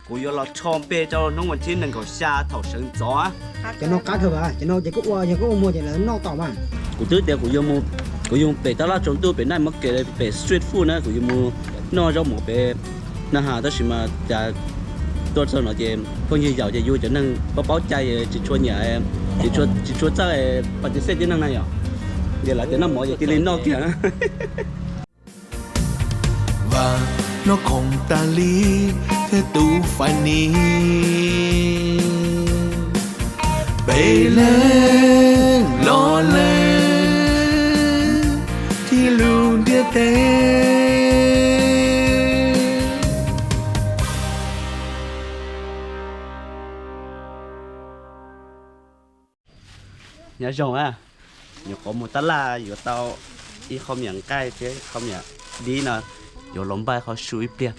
Kuv yuav los rho npe rau hnub vas thib nees nkaum xya thaum sawv ntxov. Cov no qab kawg, cov no ces koj ua, yog koj ua muag ces lawv noj tau mas. Kuv twb tias kuv yuav mus, kuv yuav pem tab laj tsaus ntuj pem night market pem street food na, kuv yuav mus noj zaub mov pem na has, tab sis mas cas tuaj txog no ces phooj ywg yaum ces yus cov neeg paub paub cai tsis tshua nyiam, tsis tshua txawj pas tis xej tib neeg na yom. Ces lawv tias noj mov ces cia li noj kiag na. Vam, noj khoom tas li thiab tus fais ni, peb leeg los lees thiab lub ntiaj teb. Nyob zoo na, nyuam qhuav mus tab laj yuav tau ib qho miam nqaij thiab qho miam dib no, yuav los npaj qhov su ib pliag.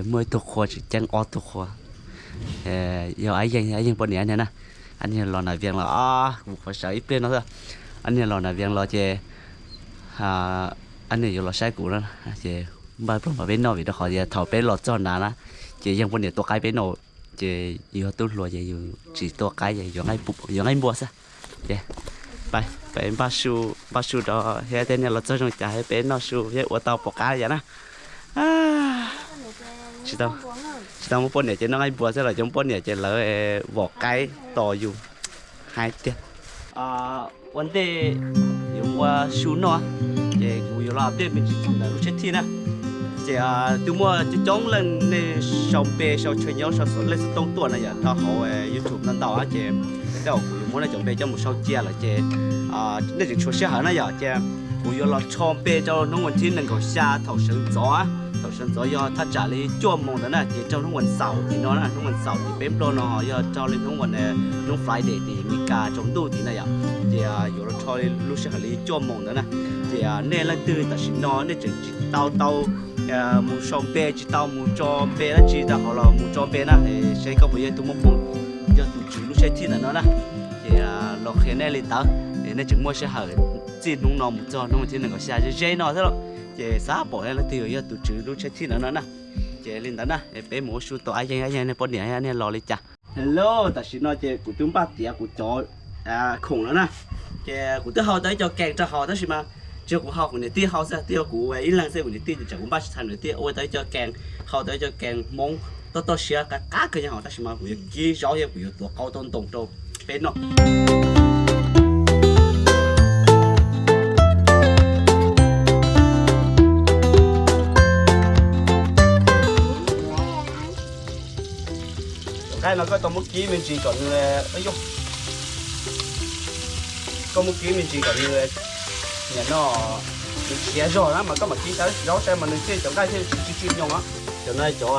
Muaj ib tug qhua tsis ceeb ob tug qhua, yog Ab Yeej, Ab Yeej poj niam niag na. Ab niag los nas vias los, kuv qhuav sawv ib pliag no xwb. Ab niag los nas vias los ces ab niag yuav los saib kuv na, ces npaj pluag npaj peb noj vim rau qhov tias thaum peb los txog nrad na, ces Yeej poj niam tua qaib peb noj, ces yus yog tub hluas ces yus tsis tua qaib ces yuav nqaij npua xwb. Ces peb npaj su rau thiab tej niag los txog zoo cas thiab peb noj su thiab ua tau pom qab yam na. Tsis tau muaj poj niam ces noj nqaij npua xwb los cov muaj poj niam ces lawv vom qaib tos yus hais tiag. Ua ntej yuav ua su noj, ces kuv yuav los update me ntsis txog ntawm lub tsheb thij na. Ces twb muaj coob coob leej nej sau npe sau tshawj nyob sau leej xov tooj tuaj na yom, rau hauv YouTube ntau ntau ces tej zaum kuv yuav muab nej cov npe coj mus sau cia lawm ces nej tseem tshuav sij hawm na yom, ces kuv yuav los rho npe rau hnub vas thib nees nkaum xya thaum sawv ntxov, thaum sawv ntxov yog thaj tsam li cuaj moos ntawd na, ces rau hnub vas xaum tim no na, hnub vas xaum tim peb nplog no yog rau li hnub vas, hnub Friday tim Meskas tsaus ntuj tim na yom, ces yuav los rho li lub sij hawm li cuaj moos ntawd na. Ces nej leej twg tam sim no nej tseem tsis tau tau mus sau npe, tsis tau mus tso npe dab tsi rau hauv los mus tso npe na, seb koj puas yog tus muaj hmoo yog tus tswv lub tsheb thij ntawm no na. Ces los qhia nej li ntawd, nej tseem muaj sij hawm txij hnub no mus txog hnub vas thib nees nkaum xya ze ze no xwb los, ces xav pom nej leej twg yog tus tswv lub tsheb thij ntawm no na. Ces li ntawd na, peb mus ua su tos Ab Yeej, Ab Yeej niag poj niam niag los li cas. Hello, tam sim no ces kuv twb npaj tiav kuv cov khoom lawm na. Ces kuv twb hau tau ib co kees rau hauv tab sis mas tsis yog kuv hau, kuv niam tij hau xwb, twb yog kuv ib leeg xwb, kuv niam tij ces tsam kuv npaj tsis tau, niam tij ua tau ib co kees, hau tau ib co kees Hmoob toj toj siab qab qab kawg nyob hauv tab sis mas kuv yuav kib zaub thiab kuv yuav tuav qau tau ntoo rau peb noj. Nqaij no koj tau muab kib me ntsis kom nws, koj muab kib me ntsis kom nws, nim no nws khiav zog na mas koj mam kib zaub saib mas nws thiaj cov nqaij thiaj tsis tsw tsw nyoos. Cov no cov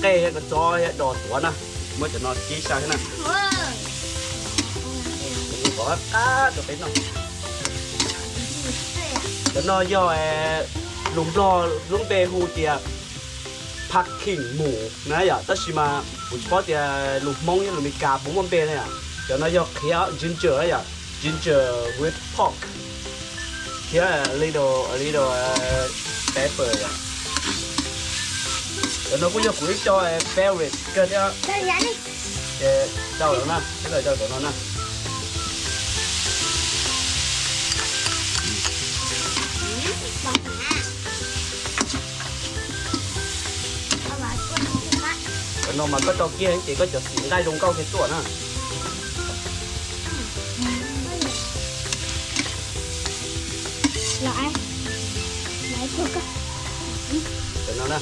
nqaij thiab kua txob thiab dos tuav na, muab cov no kib xyaw thiab na. Kom qab rau peb noj. Cov no yog lus Nplog lub npe hu tias pumpkin mus na yom, tab sis mas kuv tsis paub tias lus Hmoob thiab lus Meskas puas muaj npe na yom. Cov no yog qhiav ginger na yom, ginger with pork, thiab little, little pepper yom. Cov no kuj yog kuv ib co favorite kawg thiab. Ces rau no na, rau no na. Cov no mas koj rau kiag ces koj cov xim nqaij zoo nkauj kiag tuaj na. Cov no na.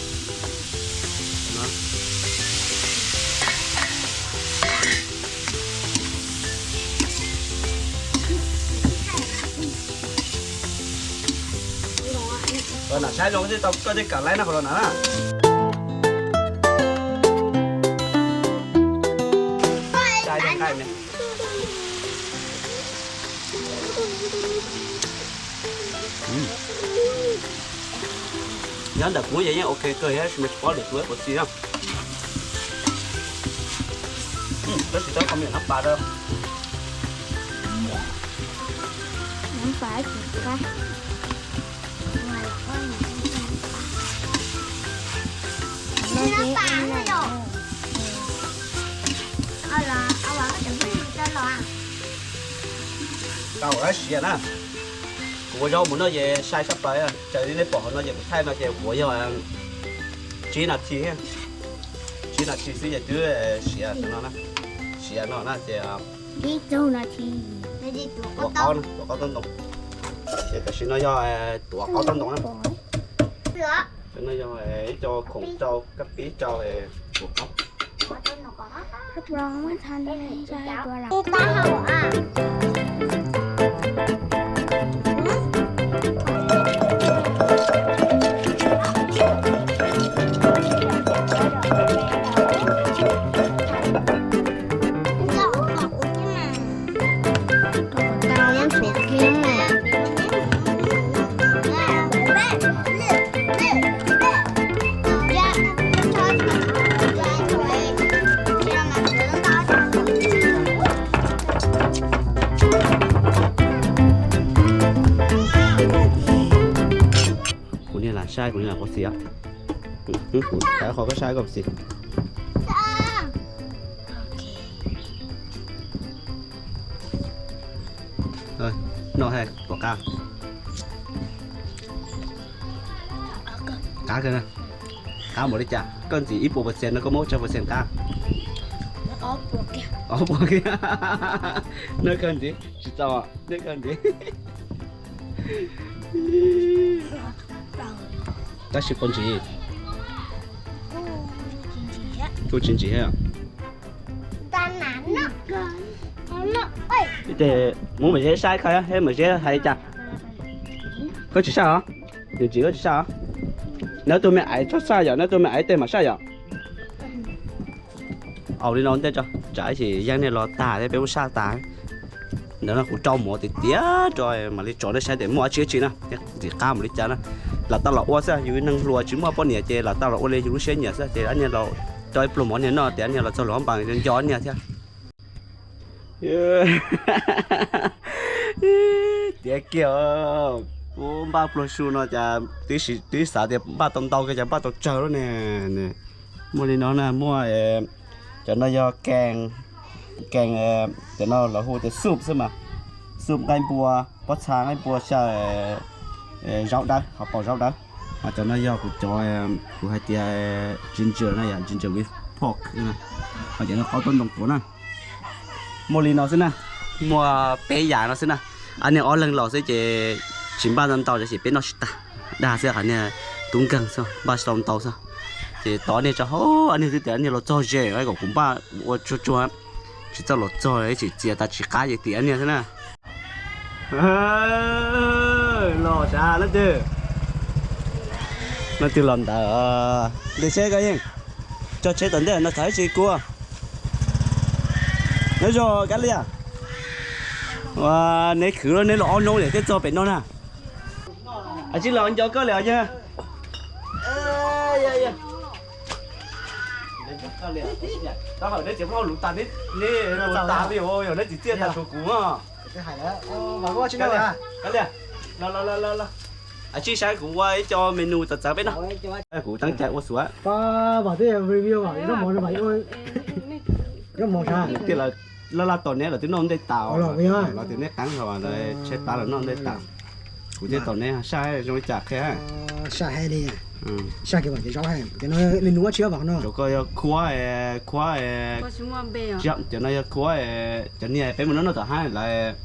Los nam saib zoo xwb tau koj thiaj kam laib na, qhov los nam na. Nyob ntawm kuv yeej ok kawg thiab, tsis paub lwm tus puas tsis na. Tab sis tau qhov me nab pas rau. Nab pas tsis qab. Rau siav na. Kuv ua zaub mus no ces sai sab plaws, raws li nej pom hauv no ces kuv thaij no ces kuv ua yog tsib nas this, tsib nas this xwb ces twb siav no, siav no na ces tuav qaub, tuav qaub tawb ntoo. Ces tam sim no yog tuav qaub tawb ntoo na. Cov no yog ib co khoom rau kab pib rau tuav qaub. Kuv niag lam saib, kuv niag lam pov xim os. Kuv thaij qhov koj saib koj pov xim. Noj hais puas qab? Qab kawg na. Qab npaum li cas? Koj ntxim ib puas percent no koj muab ua tsawg percent qab? Ob puas kiag. Noj kawg ntxiv tsis txaus, noj kawg ntxiv. Tab sis puas ntsim? Kuj tsis ntsim thiab. Ces muab Maiv Zeb saib koj, Maiv Zeb hais li cas? Koj tsis saj os? Nws ntsim koj tsis saj os? Neb tus me aiv txhob saj yom, neb tus me aiv tej mam saj yom. Au li no ntej tso, tsam ib chim yeeb niag los tag thiab peb muab saj tas. Ntawd no kuv rau mov tiag tiag rau mam li tso nej saib tias muaj dab tsi dab tsi na, ntxim qab npaum li cas na. Lam tau los ua xwb, yus neeg hluas tsis muaj poj niam ces lam tau los ua li yus lub siab nyiam xwb ces ob niag los rau ib pluag mov niag noj tias ob niag los txog lub hoob npas nco ob niag thiab. Tiav kiag, kuv npaj pluag su no cas twb xav tias npaj tau ntau kiag cas npaj tau tsawg lub ne. Muaj li no na, muaj cov no yog kees, kees, cov no lawv hu tias soup xwb mas, soup nqaij npua, pob txha nqaij npua xyaw zaub dawb, hauv paus zaub dawb. Cov no yog kuv cov, kuv hais tias ginger na, yog ginger with pork, cov no qaub tawb ntoo tuav na. Muaj li no xwb na, muaj peb yam no xwb na. Ob niag ob leeg los xwb ces tsis npaj ntau ntau ces peb noj tsis tag, dag xwb, qhov niag tub nkeeg xwb npaj tsis tau ntau xwb. Ces tos ob niag tso, ob niag twb tias ob niag los txog ze kom kuv npaj ua tsuag tsuag, tsis txawj los txog ib chim txias tas tsis qab ces tim ob niag xwb na. Los sav leej twg? Leej twg los ntawd? Ntes tsheb koj yeej tso tsheb tom ntej no thov ib tsis kua. Nyob zoo Kab Lias. Neb khwv los neb los ob hnub lawm thiaj txog pem no na. Ab tsis los nco koj li os yawg. Neb txiv hauj lwm tas, neb hauj lwm tas li os, yog neb txiv txiaj tas tsuas kuv. Kab Lias, los los los los, tsij saib kuv ua ib co menu txawv txawv peb noj. Kuv teeb cai ua xuav. Laj laj tos neb los twb noj ntej tas, los twb neb qeeb los lawv tshaib plab los noj ntej tas. Kuv thiaj tos neb saib zoo li cas qhia. Cov ko yog khuab, khuab, cov no yog khuab, cov niag peb mus noj noj tom hav lawv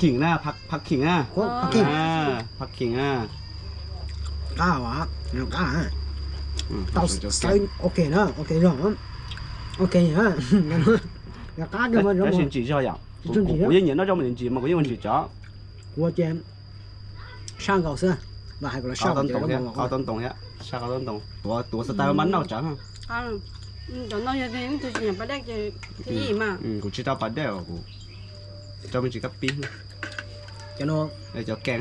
Khiv na, phaj khiv na. Phaj khiv na. Qab, qab. Tau xav ok na, ok zoo, ok. Tab sis ntsim zog yom. Kuv yeej nyiam noj zaub mas ntsim mas kuv yeej ua ntsim tso. Kuv ua ces saj nkaus xwb, mas hais kuv los saj qaub toob ntoo thiab, saj qaub toob ntoo, tuav xav tas mas noj tsawv. Kuv tsis tau pas dej, kuv rau me ntsis kab pib. Cov kees,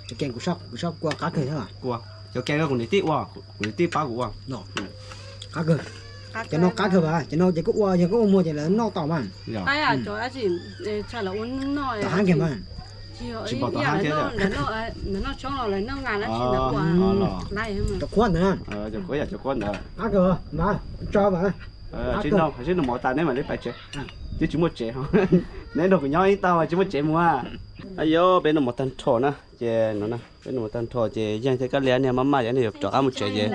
cov kees kuv saj kua qab kawg thiab. Kua, cov kees no kuv niam tij ua, kuv niam tij pab kuv ua. Qab kawg. Cov no qab kawg mas, cov no ces koj ua, yog koj ua muag ces lawv noj tau mas. Tom hav kiag mas. Tsis pom tom hav thiab. Cov khuab ntawd, cov khuab ntawd. Qab kawg mas, tso mas. Sib nug mov tas neb mam li pais tsev. Twb tsis muaj tsev, neb nrog kuv nyob ib tag mas tsis muaj tsev mus. Ayo, peb noj mov tag nrho na, ces no peb noj mov tag nrho ces Yeej thiab Kab Lia niag maj maj ces niag yuav rov qab mus tsev ces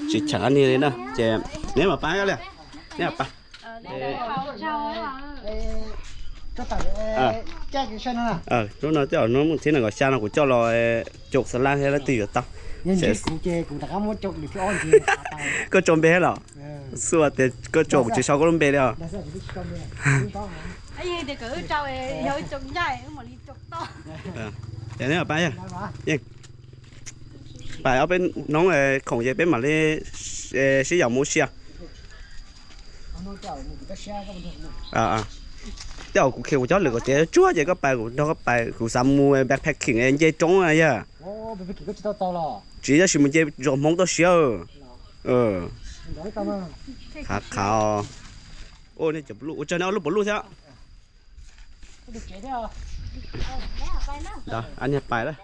tsis cheem niag li na. Ces neb mam pab Kab Lia, neb mam pab. Lub no twb thaum hnub thib nees nkaum xya no kuv coj los caum xas laj thiab leej twg yuav tau. Koj tso npe thiab los? Xua tias koj tso kuv tsis sau koj lub npe li os. Ces neb pab, pab ob peb hnub khoom ces peb mam li sib yaum mus ua si. Tej zaum kuv khe kuv cov lwm kom tiav tsuag ces koj pais kuv nrog koj pais, kuv xav mus backpacking nce roob na yog. Tsis, tab sis mus nce zos Hmoob toj siab. Qhav qhav. Ua cov pov luj, ua tsaug nej ob lub pov luj thiab. Niag pais lawm,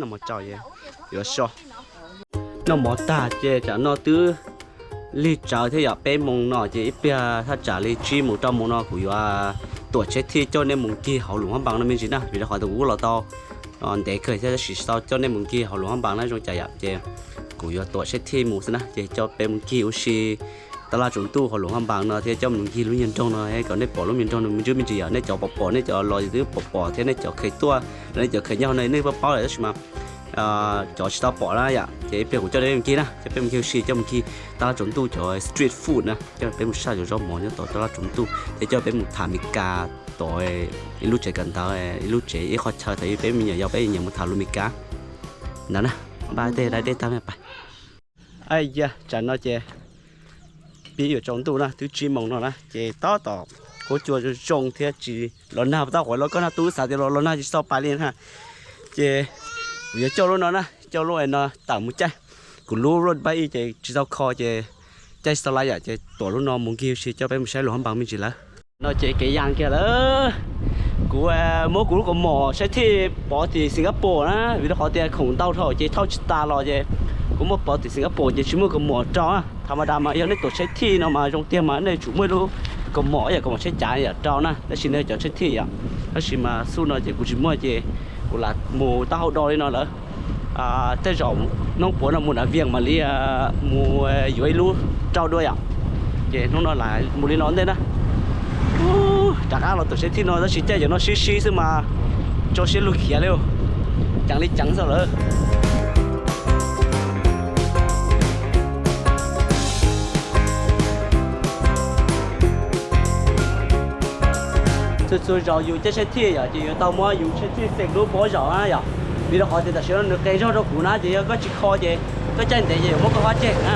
noj mov tsaus es yuav so. Noj mov tag ces tsam no twb lig tsawv thiab yom, peb moos no ces ib pliag thaj tsam li tsib moos rau moos no kuv yuav tuam tsheb thij coj nej mus nkig hauv Luam Phab Npaas no me ntsis na, vim rau qhov tias kuv kuj los tau ntev kawg thiab tab sis tsis tau coj nej mus nkig hauv Luam Phab Npaas na zoo cas yom, ces kuv yuav tuam tsheb thij mus xwb na, ces coj peb mus nkig ua si taj laj tsaus ntuj hauv Luam Phab Npaas no thiab coj mus nkig lub nyuag nroog no kom nej pom lub nyuag nroog no me ntsis me ntsis yom, nej cov pom pom, nej cov los twb pom pom thiab nej cov kheev tuaj los nej cov kheev nyob hauv no nej paub lawm tab sis mas cov tsis tau pom na yom, ces ib pliag kuv coj nej mus nkig na, coj peb mus nkig ua si, coj mus nkig taj laj tsaus ntuj cov street food na, coj peb mus saj cov zaub mov nyob tom taj laj tsaus ntuj thiab coj peb mus tham Meskas tom ib lub tsev kawm ntawv, ib lub tsev ib qhov chaw thaum peb me nyuam yaus peb nyiam mus tham lus Meskas ntawd na. Npaj tej dai dej tag pais. Ai ya, tsam no ces pib yuav tsaus ntuj na, twb tsib moos no na ces tab tom huab cua zoo thiab tsis los nag, tab tom los koj nag tub xav tias los los nag tsis tau pais li na. Ces kuv yuav coj lub no na, coj lub no tawm mus caij. Kuv lub road bike ces tsis tau kho ces caij tsis tau lawm yom, ces tuam lub no mus nkig ua si coj peb mus saib Luam Phab Npaas me ntsis lawm. No ces kev yas kiag lawm. Kuv muab kuv lub kaus mom saib thij pov tim Singapore na, vim rau qhov tias khoom ntau dhau ces thauj tsis tas los ces kuv muab pov tim Singapore ces tsis muaj kaus mom rau na. Thaum mas das mas yog nej tuam tsheb thij no mas zoo tiag mas nej tsum muaj ib lub kaus mom, yam kaus mom tsheb cav yam rau na, tab sis nej cov tsheb thij yom. Tab sis mas xub no ces kuv tsis muaj ces kuv lam mus taub hau do li no lawm. Tej zaum hnub puav no mus nav vias mam li mus yuav ib lub rau dua yom. Ces hnub no lam mus li no ntej na. Rov qab los tuam tsheb thij no tab sis caij cov no sib sib xwb mas tso siab lug khiav li, ceev li ceev xwb lawm. Txhua txhua zaus yus caij tsheb thij yom ces yuav tau muab yus tsheb thij xeem lub pob zaum na yom. Vim rau qhov tias tam sim no nws qe zog rau kuv na ces yog koj tsis kho ces koj caij ntev ces yuav muab koj qab ceg na.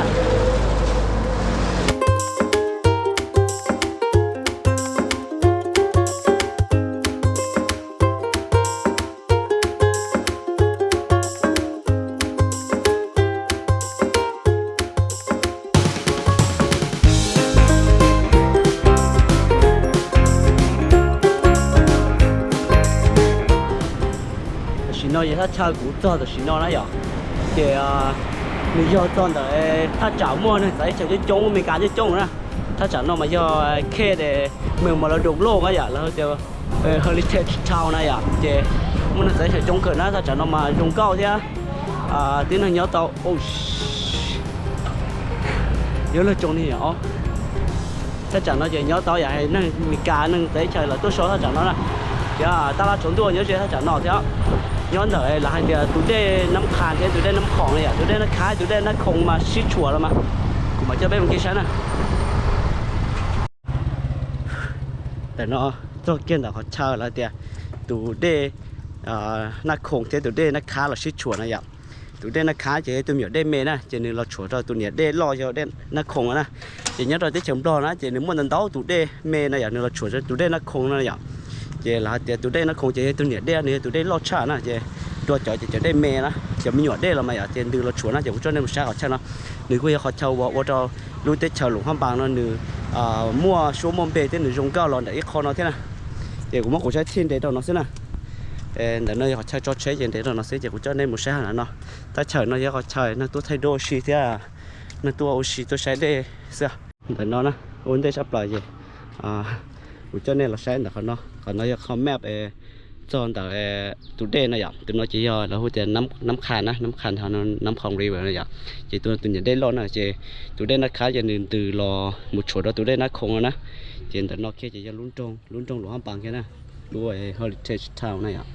Tam sim no yog thaj chaw kuv txog tam sim no na yom, ces nws yog txog ntawm thaj tsam muaj neeg txawv teb chaws coob coob, Amelikas coob coob na. Thaj tsam no mas yog K de Memorial Road na yom, lawv tias Heritage Town na yom, ces muaj neeg txawv teb chaws coob kawg na. Thaj tsam no mas zoo nkauj thiab tib neeg nyob tau, nyob lawv tsoo ni os. Thaj tsam no ces nyob tau yam neeg Amelikas neeg txawv teb chaws lawv tuaj so thaj tsam no na. Ces taj laj tsaus ntuj nyob ze thaj tsam no thiab. Nyob ntawm lawv hais tias tus dej Nab Qha thiab tus dej Nab Khoom na yom, tus dej Nab Khab tus dej Nab Khoom mas sib tshuam los mas, kuv mam coj peb mus nkig saib na. Ntawm no txog kiag ntawm qhov chaw lawv tias tus dej Nab Khoom thiab tus dej Nab Khab los sib tshuam na yom. Tus dej Nab Khab ces yog tus me nyuam dej me na, ces nws los tshuam rau tus niam dej loj yog dej Nab Khoom na. Ces nyob rau teb chaws Nplog na ces nws muaj ntau ntau tus dej me na yom, nws los tshuam rau tus dej Nab Khoom na yom. Ces lawv hais tias tus dej Nab Khoom ces yog tus niam dej, nws yog tus dej loj tshaj na, ces dua cov ces cov dej me na, cov me nyuam dej los mas yom, ces nws los tshuam na, ces kuv coj nej mus saib qhov chaw no. Nws kuj yog qhov chaw uas ua rau lub teb chaws Luam Phab Npas no nws muaj suab muaj npe thiab nws zoo nkauj los ntawm ib qho no thiab na. Ces kuv muab kuv saib thij nres rau no xwb na. Ntawm no yog qhov chaw tso tsheb ces nres rau no xwb, ces kuv coj nej mus saib hauv no. Thaj chaw no yog qhov chaw neeg tuaj thaij duab ua si thiab neeg tuaj ua si tuaj saib dej xwb. Ntawm no na, ua ntej sab plaws ces Kuv coj nej los saib ntawm qhov no, qhov no yog qhov map txog ntawm tus dej no yom. Tus no ces yog lawv hu tias Nab Qha na, Nab Qha, Nab Qha river no yom. Ces tus tus nyuam dej loj na, ces tus dej Nab Qha ces nws ntws los mus tshuam rau tus dej Nab Khoom no na. Ces ntawm no kiag ces yog lub nroog, lub nroog Luam Hab Npas kiag na, lub Heritage Town na yom.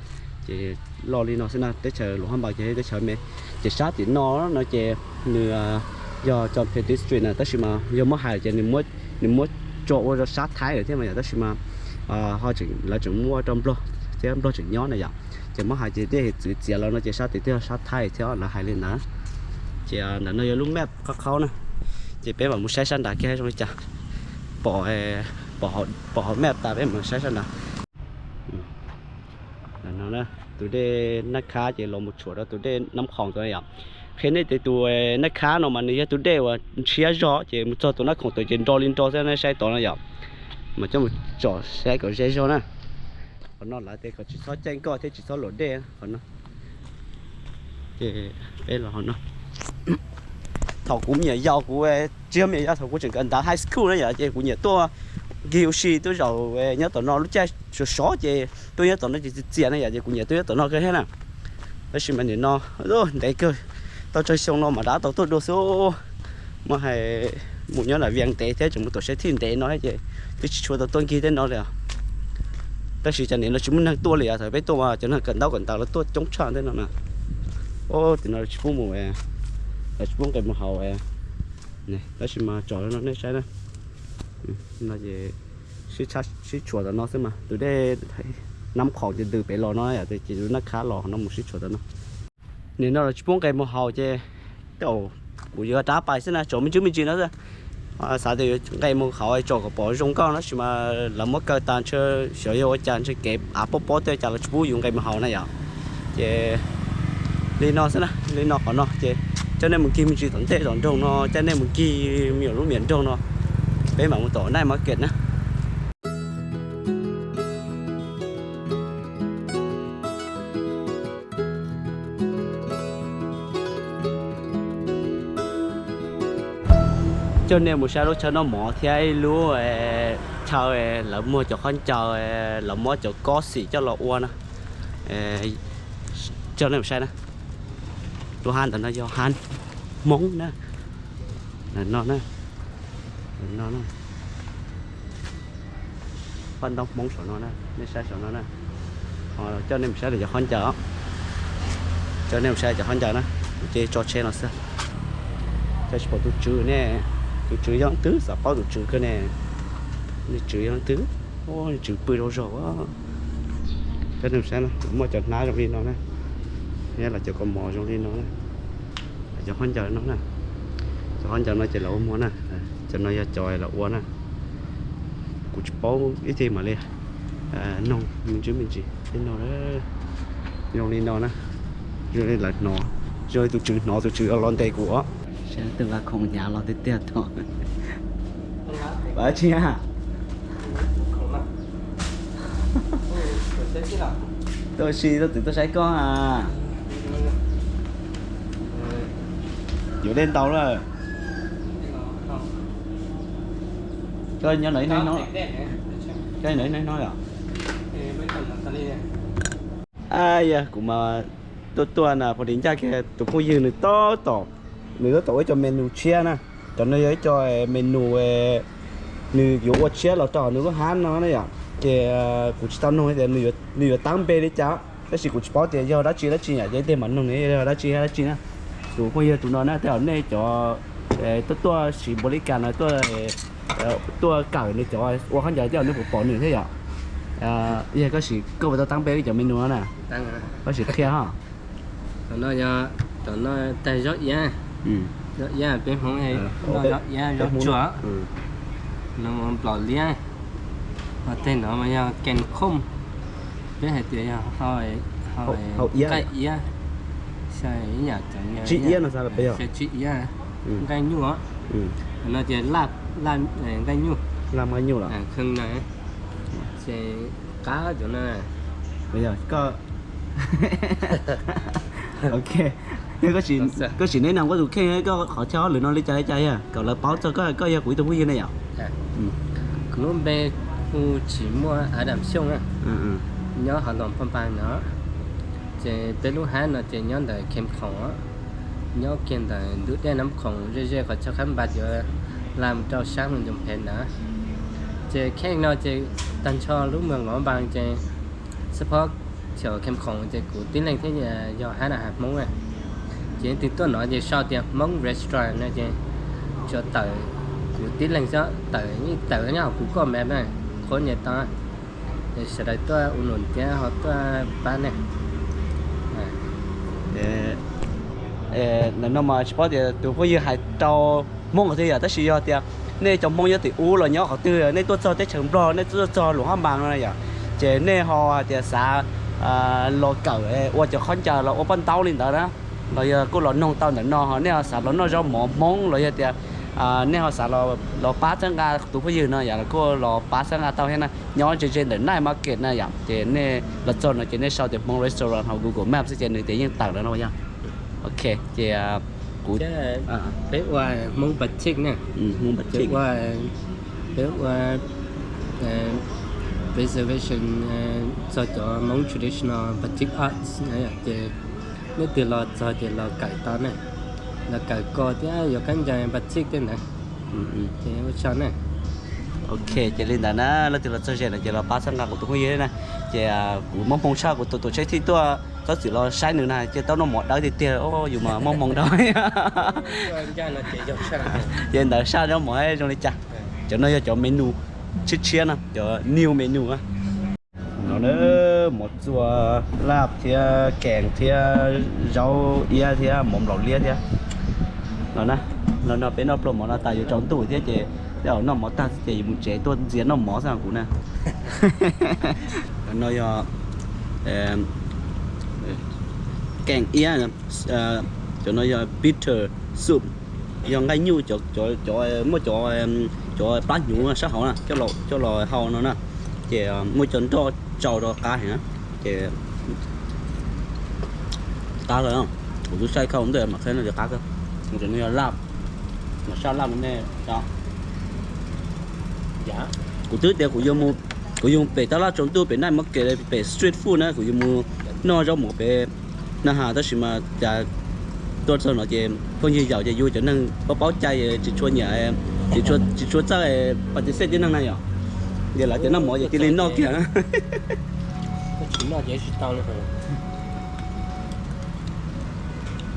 Ces loj li no xwb na, teb chaws Luam Hab Npas ces teb chaws me. Ces sab tim no no ces nws yog Coomphe District na, tab sis mas yog muab hais ces nws muab tso ua rau sab Thaib lawm thiab mas yom, tab sis mas ho tseem, lawv tseem muab rau Nplog thiab Nplog tseem nyob na yom. Ces muab hais ces tej txwv txiav los no ces sab tim twg yog sab Thaib thiab lawv hais li ntawd. Ces ntawm no yog lub map qhov qhaub na, ces peb mam mus saib sab nrad kiag zoo li cas. Pom, pom hauv map tas peb mus saib sab nrad. Tus dej Nab Khab ces los mus tshuam rau tus dej Nab Khoom tod yom. Qhia nej tias tus Nab Khab no mas nws yog tus dej uas ntshiab zog ces mus txog tus Nab Khoom tod ces nro li nro xwb, nej saib tod no yom. Mas coj mus tsom saib kom ze zog na. Qhov no lawv tias kom tsis txhob caij nkoj thiab tsis txhob luam dej qhov no. Ces peb los qhov no. Thaum kuv me nyuam yaus, kuv tsis yog me nyuam yaus, thaum kuv tseem kawm ntawv high school na yom, ces kuv nyiam tuaj nkig ua si tuaj zaum nyob tom no lub caij sov sov ces tuaj nyob tom no ces txias txias na yom, ces kuv nyiam tuaj nyob tom no kawg thiab na. Tab sis mas nim no ntev kawg, tau tsawg xyoo no mas rov tau tuaj dua xwb. Muab hais mus nyob nram Vias ntev thiab tseem mus tuam sab thij ntev no thiab ces twb tsis tshua tau tuaj nkig tej no li os. Tab sis cov nim no tsis muaj neeg tuaj li os, thaum peb tuaj mas cov neeg kawm ntaub kawm ntawv los tuaj coob tshaj tej no na. Tim no tsis pub mus, lawv tsis pub nqes mus haus tab sis mas tsom no nej saib na. No ces sib tshuam tom no xwb mas tus dej Nab Khoom ces ntws pem los no yom, ces tus Nab Khab los no mus sib tshuam tom no. Nim no los tsis pub nqes mus haus ces tej zaum kuv yuav rov pais xwb na, tsom me ntsis me ntsis no xwb. Xav tias yuav nqes mus haus tsom kom pom zoo nkauj tab sis mas lawv muab kaw tas ntshe xyov yog ua cas ntshe kev av pob pob tej cas los tsis pub yus nqes mus haus na yom. Ces li no xwb na, li no qhov no ces coj nej mus nkig me ntsis tom ntej tom nroog no, coj nej mus nkig me nyuam lub me nyuam nroog no, peb mam mus tom night market na. Coj nej mus saib lub chaw noj mov thiab ib lub chaw lawv muag cov khaub ncaws, lawv muab cov kob xim coj los ua na. Coj nej mus saib na. Lub hab ntawm no yog hab Hmoob na. No na, no na. Paj ntaub Hmoob saum no na, nej saib saum no na. Coj nej mus saib lawv cov khaub ncaws, coj nej mus saib cov khaub ncaws na. Ces tso tsheb no xwb. Cov tsis pom tus tswv ne, tus tswv yog leej twg, xav paub tus tswv kawg ne. Nws tswv yog leej twg? Nws tswv pw rau zog. Coj nej mus saib na, muaj cov hnab zoo li no na, los cov kaus mom zoo li no na. Cov khaub ncaws no na, cov khaub ncaws no ces lawv ua muag na, cov no yog cov lawv ua na. Kuv tsis paub ib txhij mam li noog me ntsis me ntsis tej no. Zoo li no na, zoo li lawv hnov, zoo li tus tswv hnov, tus tswv los ntes kuv os. Saib tus nqa khoom hnyav los tiag tiag tod. Tsis, tuaj si tuaj txwv tuaj saib koj a. Yuav dej ntau lawm. Koj nyob no ib hnub no, koj nyob no ib hnub no yom. Yog kuv mas tuaj tuaj na, pom li ncaj kiag tus phooj ywg nws tab tom, nws tab tom ua ib co menu tshiab na. Cov no yog ib co menu nws yuav ua tshiab los rau nws lub hab no na yom. Ces kuv tsis tau noog tias nws yuav tab npe li cas, tab sis kuv tsis paub tias yog dab tsi dab tsi yom, ces ib teg mam noog nws yog dab tsi dab tsi na. Tus phooj ywg tus no na, tej zaum nej cov tuaj tuaj siv npaum li cas no tuaj kawm nws cov ua khaub ncaws tej zaum nej puas pom nws thiab yom. Yog koj sim, koj puas tau tab npe li cov menu no na? Koj sim qhia ho. Cov no yog, cov no tag zob iab, zob iab peb Hmoob noj zob iab zob tsuag, no nplaum liab, ho tej no mas yog kees khoom, peb hais tias yog nqaij iab, ib yam cov tsib iab, nqaij nyuj, no ces laj, nqaij nyuj, laj nqaij nyuj los kheej na, ces qab cov no. Ok, yog koj sim neb no koj tus kheej koj qhov chaw lwm no li cas li cas yog kom lawv paub txog koj, koj yog kuv ib tug phooj ywg ne yom. Kuv lub npe Kuj tsis muaj Adam Xyooj na, nyob Hoo Loos Phaj Npaas no. Ces peb lub hab no ces nyob ntawm Kheem Khoom, nyob kiag ntawm ntug dej Nab Khoom ze ze qhov chaw qab npas yuav la mus rau sab Moos Ncoos Phem ntawd. Ces kheej no ces tag nrho lub moos Nqov Npaas ces xab phob chaw Kheem Khoom ces kuv tib leeg thiab yog hab na has Hmoob na. Ces leej twg tuaj no ces sau tias Hmoob Restaurant no ces tsuas tawm kuv tib leeg xwb, tawm yeej tawm nyob hauv kuv koj map na, qhuab nyem tau. Ces sawv daws tuaj ua num thiab ho tuaj pab nej. Ntawm no mas tsis paub tias tus phooj ywg hais rau Hmoob qhov twg yom, tab sis yog tias nej cov Hmoob nyob tim ub los nyob qhov twg, nej tuaj txog teb chaws Nplog, nej tuaj txog Luam Phaj Npaas no yom, ces nej ho hais tias xav los kawm ua cov khaub ncaws los ua paj ntaub li ntawd na, los yog kuj los noog tau ntawm no, ho nej ho xav los noj zaub mov Hmoob los yog tias nej ho xav los pab txhawb nqa tus phooj ywg no yom, los kuj los pab txhawb nqa tau thiab na. Nyob ze ze ntawm night market na yom, ces nej los txog no ces nej sau tias Hmoob Restaurant hauv Google Maps xwb ces nws tias yeej tawm lawm no yom. Ok, ces kuv, peb ua Hmoob Batik na, Hmoob Batik, peb ua preservation txog cov Hmoob traditional batik arts na, ces leej twg los txog ces los kawm tau na, los kawm ko thiab yuav khaub ncaws batik tej ntawd. Ces ua tsaug na. Ok, ces li ntawd na, leej twg los txog ze no ces los pab txhawb nqa kuv tus phooj ywg na. Ces kuv mob hmoo tshaj, kuv tus tuam tsheb thij tuaj txhob txwm los saib nws na, ces tau noj mov dawb tiag tiag, yus mas mob hmoo dhau. Ces ntawd saj zaub mov zoo li cas. Cov no yog cov menu tshiab tshiab no, cov new menu na. No mov txua laj thiab kees thiab zaub iab thiab mov nplaum liab thiab. No na, no no peb noj pluas mov no tas yuav tsaus ntuj thiab ces tej zaum noj mov tag xwb ces yuav mus tsev tuaj ntxias noj mov xwb kuv na. No yog kees iab, cov no yog bitter soup, yog nqaij nyuj, cov muaj cov, cov plab hnyuv sab hauv na coj los hau no na, ces muaj cov nroj tsau rau qab heev na, ces qab kawg. Kuv twb saib khau ntej mas qheb no ces qab kawg. Cov no yog laj, mas saj laj ne. Kuv twb tias kuv yuav mus pem tab laj tsaus ntuj pem night market pem street food na, kuv yuav mus noj zaub mov pem na has, tab sis mas cas tuaj txog no ces phooj ywg yaum ces yus cov neeg paub paub cai tsis tshua nyiam, tsis tshua txawj pas tis xej tib neeg na yom. Ces lawv tias noj mov ces cia li noj kiag.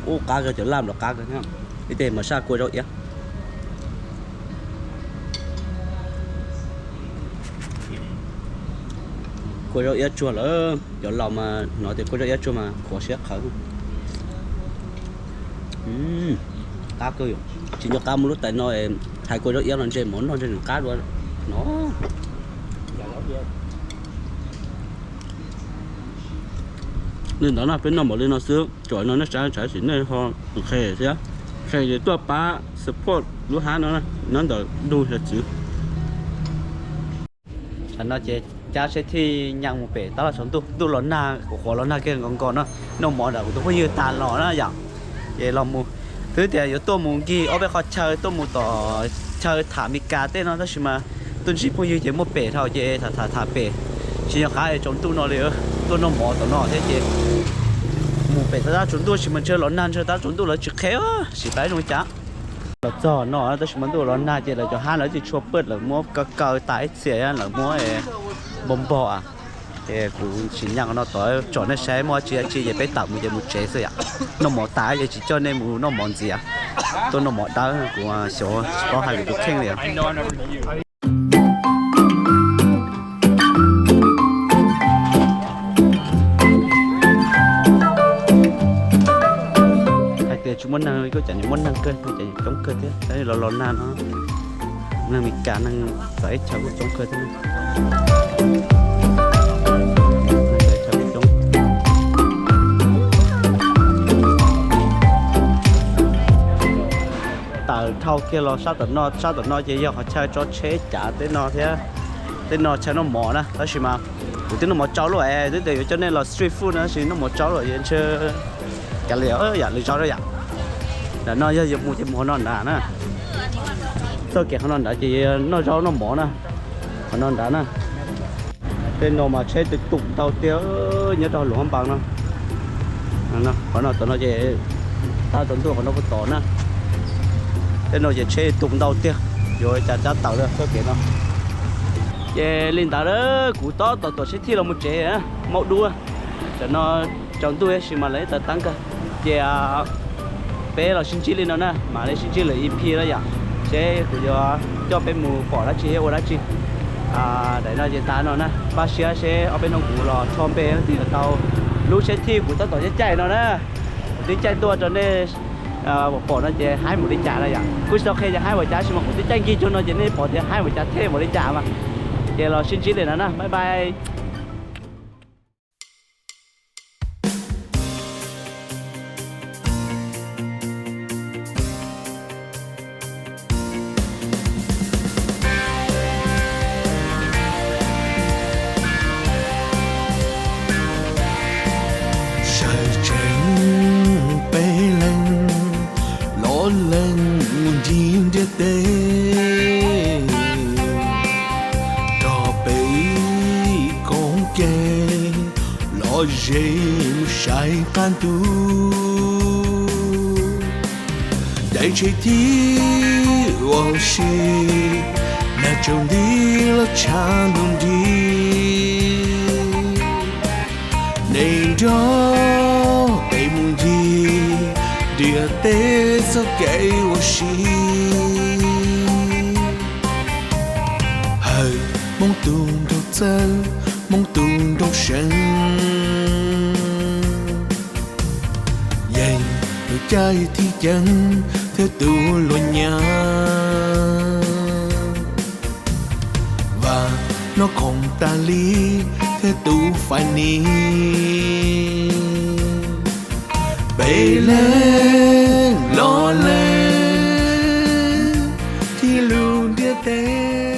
Ub, qab kawg, cov laj los qab kawg thiab. Ib teg mas saj kua zaub iab. Kua zaub iab tsuag lawm, cov laus mas hnov tias kua zaub iab tsuag mas qhuav siab qhawv. Qab kawg yom. Tsis nco qab muaj lub tais no hais kua zaub iab los ntshe mov noj ntshe nws qab dua no. Li ntawd no peb noj mov li no xwb, tsom no nej saib saib sim nej ho qhe thiab, qhe ces tuaj pab support lub hab no nyob ntawm ntug xyov txwv. Tam no ces cab seb thij nyees mus pem tab laj tsaus ntuj, ntuj los nag, kuv qhuav los nag kiag nkaus nkaus no, noj mov ntawm kuv tus phooj ywg tas los na yom. Ces los mus, twb tias yuav tuaj mus nkig ob peb qhov chaw, tuaj mus tom chaw tham Mes Kas tej no, tab sis mas tuaj ntsib phooj ywg ces muaj pem dhau ces tham tham tham pem, tsis nco qab tsaus ntuj no li, tuaj noj mov tom no thiab ces mus pem tab laj tsaus ntuj, tab sis mas ntshe los nag ntshe tab laj tsaus ntuj lawv tsis qheb, sim pab zoo cas. Los txog no tab sis mas ntuj los nag ces lawv cov hab lawv tsis tshua paj, lawv muab kaw kaw tas ib txhia, lawv muab npog npog a. Ces kuv tsis nyeem no tod tsom nej saib muaj dab tsi dab tsi ces peb tawm mus ces mus tsev xwb yom. Noj mov tas ces tsis coj nej mus noj mov ntxiv, tuaj noj mov dawb kuv xyov tsis paub hais kuv tus kheej li. Hais tias tsis muaj neeg, kuj cas nim muaj neeg kawg, cas nim coob kawg thiab, los los nag no. Neeg Mes Kas neeg txawv ib chaw kuj coob kawg thiab. Tawm dhau kiag los sab tom no, sab tom no ces yog qhov chaw tso tsheb cav tej no thiab. Tej no chaw noj mov na, tab sis mas kuv twb noj mov tsau lawm, twb tias yuav coj nej los street food na, tab sis noj mov tsau lawm es ntshe kav liam yam li zaub yam. Ntawm no yog yuav mus ces mus qhov no nrad na. Txoj kev qhov no nrad ces noj zaub noj mov na, qhov no nrad na. Tej no mas tsheb tus tus ntau tiag nyob rau Luam Phab Npas no. Qhov no tom no ces tab tom ntuj qhov no kuj tom na. Tej no ces tsheb tus ntau tiag, yuav cas cab tawm txoj kev no. Ces li ntawd kuv tab tom tuam tsheb thij los mus tsev, maub dub. Tam no tsaus ntuj tab sis mas lawv ib tawv teeb kawg. Ces peb los sib ntsib li no na, mam li sib ntsib lwm E P na yom, seb kuv yuav coj peb mus pom dab tsi thiab ua dab tsi. Daim no ces tas no na, npaj siab seb ob peb hnub kuv los rho npe thiaj tau lub tsheb thij kuv tab tom caij caij no na. Kuv twb caij tuaj rau nej pom no ces haib mus li cas na yom. Kuj tsis tau qhia yog haib ua cas tab sis mas kuv twb caij nkig cuag no ces nej pom tias haib ua cas thiaj mus li cas mas. Ces los sib ntsib li no na, bye bye. Sawv tsees peb leeg los lees mus ncig ntiaj teb, rau peb koom ke los ze mus saib qab ntuj. Daim tsheb thib ua si, nag tsaus nti los tshav ntuj nrig. Nej nrog peb mus ncig ntiaj teb txoj kev ua si. Hawm Hmoob tus nraug txawj, Hmoob tus nraug seev, yeej tus caij thib ceev thiab tus luag nyav. Vam no khoom tas li thiab tus fais ni, peb leeg los lees thib lub ntiaj teb.